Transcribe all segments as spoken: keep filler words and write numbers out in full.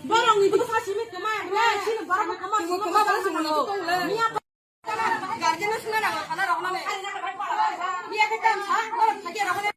Borokni bwsa simi kwma, sini borokno kwma, kwma, kwma, kwma, kwma. Miya guardian no sina nango, thana rokno. Miya khe tang sa, borok thakya rokno.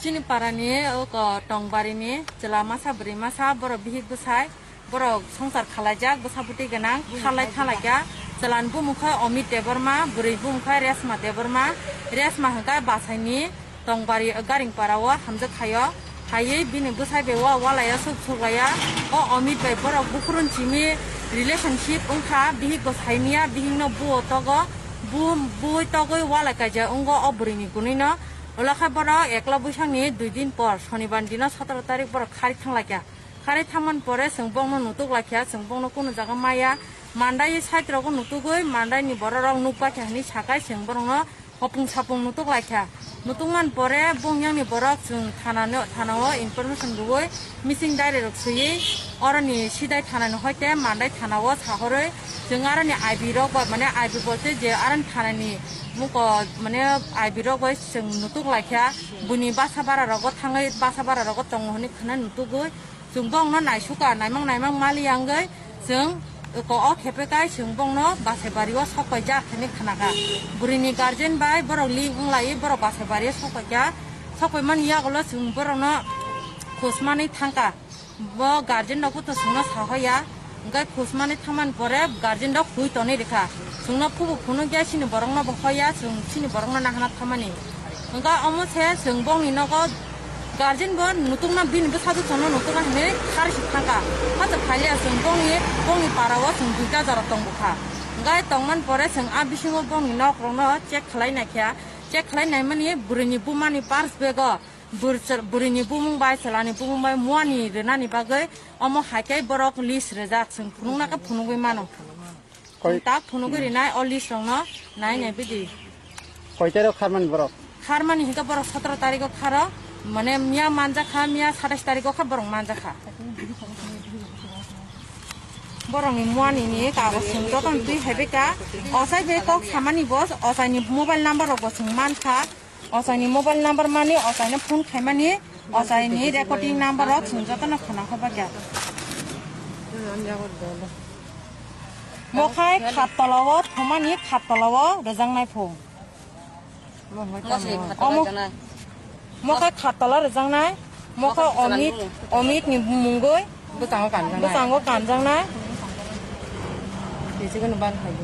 Chini parani oko Tongbarini chwla masa bwrwi masa borok bihik bwsai borok songsar khalaijak bwsa bwtwi gwnang khalai thalaikha. Chwlani bumung khe Omit Debbarma, bwrwi bumung khe Resma Debbarma. Resma hwnkhe Basaini Tongbari Garingpara o hamjak khaio. Haiwi bini bwsai bai o walai o suk suk lai ya. O Omit bai borok bukurun simi relationship wngkha, bihik bo saimiya, bihik no buo togo, bu bui togwi walai kaijak wngo o bwrwi ni gunui no. Ulo khe borok ekla buisang ni dui din por sonibar ni dino sotoro tarik borok khari thang lai kha. Khari thangmani pore chwng bongno nutuk lai kha, chwng bongno kunu jaga maya. Mandai side rogo nutugwi, mandai ni borok rok nukba khe hinwi sakai chwng borokno hopung sapung nutuk lai kha. Nutuk man pore bong yang ni borok chwng thana no, thana o information rwui missing diary rok swiwi oroni sidai thana ni hoite mandai thana o sahorwi chwng aroni I B rok ba mane I B bolte je aroni thana ni muko mane I B rok bai chwng nutuk lai kha. Buini basa bara rogo thangwi basa bara rogo tongo hinwi khna nutugwi. Chwng bongno naisukha, naimang naimang mali yangwi chwng ko o khepe kai chwng bongno Basaibari o sokpai jak hinwi khnakha. Bwrwini guardian bai borok link wnglaiwi borok Basaibari o sokpaikha. Sokpaimani yagulo chwng borokno khosmani thangkha. Bo guardian rok bo to chwngno sahoya. Hwnkhe khosmani thangmani pore guardian rok hui tonwi rikha. Chwngno phubo phunukya chini borokno bo hoya, chwng chini borokno nahana thamani. Hwnkhe omo se chwng bongni nogo guardian bo nutukna bini bwsajwk chwngno nutukna hinwi kharwi se thangkha. Hato phaliya chwng bongni, bongni para o chwng duita jora tongbukha. Hwnkhe tongmani pore chwng a bisingo bongni nok rokno check khlai naikha. Check khlai naimani bwrwini bumani purse bag o bwrwini bumung bai, chwlani bumung bai muani rwnani bagwi omo hai khe borok list rijak, chwng phunukna khe phunugwi mano. Koi- Chwng tak phunugwi rinai o list rokno nai nai bidi. Koi tarik o kharmani borok? Kharmani hinkhe borok sotoro tarikh o kharo, mane miya manjakha, miya satais tarikh o kha borok manjakha. Borokni muani ni kagoz chwng jotono twi hai bai kha. Ochai bai kok samani bo, ochaini mobile number rok bo chwng mankha. Ochaini mobile number mani, ochaino phone khaimani, ochaini recording number rok chwng jotono khna kha bagya. Mokhai khat tola o thumani, khat tola o rwjaknai phung. Omo, mokhai khat tola rwjaknai, mokha Omit, Omit ni mungoi. Bwskango kanjaknai. Bwskango kanjaknai. Tei chikon ban khai.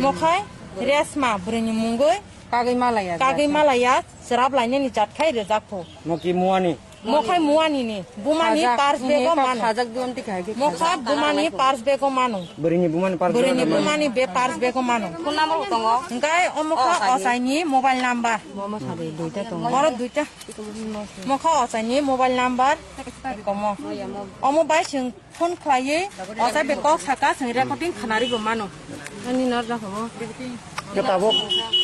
Mokhai Resma bwrwini mungoi. Kagwi malaya. Kagwi malaya, chwrap lainani jat khai rwjak pho. Moki muani. Mokhai muani ni, bumani purse bag o mano. Khajak duon tikha hai khe. Mokha bumani purse bag o mano. Bwrwini bumani purse bag o mano. Bwrwini bumani be purse bag o mano. Phone number bo tongo. Hwnkhe o mokha ochaini mobile number. Momo sadi duita tongo. Oro duita. Mokha ochaini mobile number. Komo. Omo bai chwng phone khlaiwi, ochai bai kok saka, chwng recording khnari bo mano. Ani nor da hobo. Ke tabuk,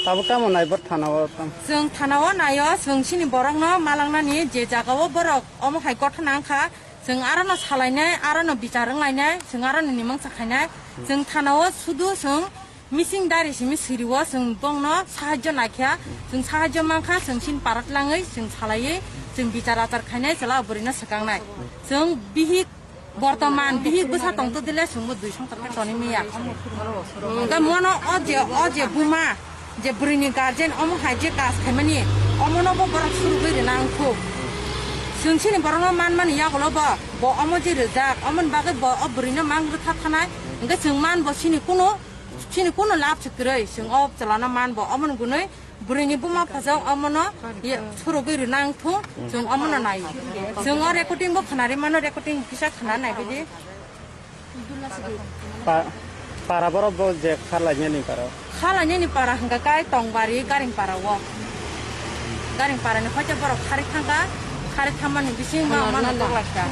tabuk tamo nai bor thana o tam. Chwng thana o naio, chwng chini borokno malangnani je jaga o borok omo hai gotha nang kha, chwng arono salainai, arono bichar wnglainai, chwng arono nimang cha khainai. Chwng thana o sudu chwng missing diary simi siri o chwng bongno sahajyo naikha, chwng sahajyo mankha, chwng chini parat langwi, chwng salaiwi, chwng bichar achar khainai, chwla bwrwino swkangnai. Chwng bihik Bortoman bihik bwsa tongtodile chwngbo dui songchar khe tonwi manya. Hwnkhe mono o je, o je buma, je bwrwini guardian omo hai je kaj khaimani, Omono bo borok surugwi rina wngkhu. Chwng chini borokno manmani yagulo bo, bo omo je rijak, omoni bagwi bo o bwrwino mang rwkha thanai. Hwnkhe chwng man bo chini kuno, chini kuno lab se kwrwi. Chwng o chwlano man bo, omoni gunwi bwrwini buma phajak omono ye surugwi rina wngkhu. Chwng omono nai. Chwng o recording bo khwnari mano, recording kisa khwna nai bidi. Pa-, para borok bo je kharlainani para. Kharlainani para hwnkha kai Tongbari Garing para o. Garing para ni hoite borok khari thangkha, khari thammani bising ma mano doglai kha.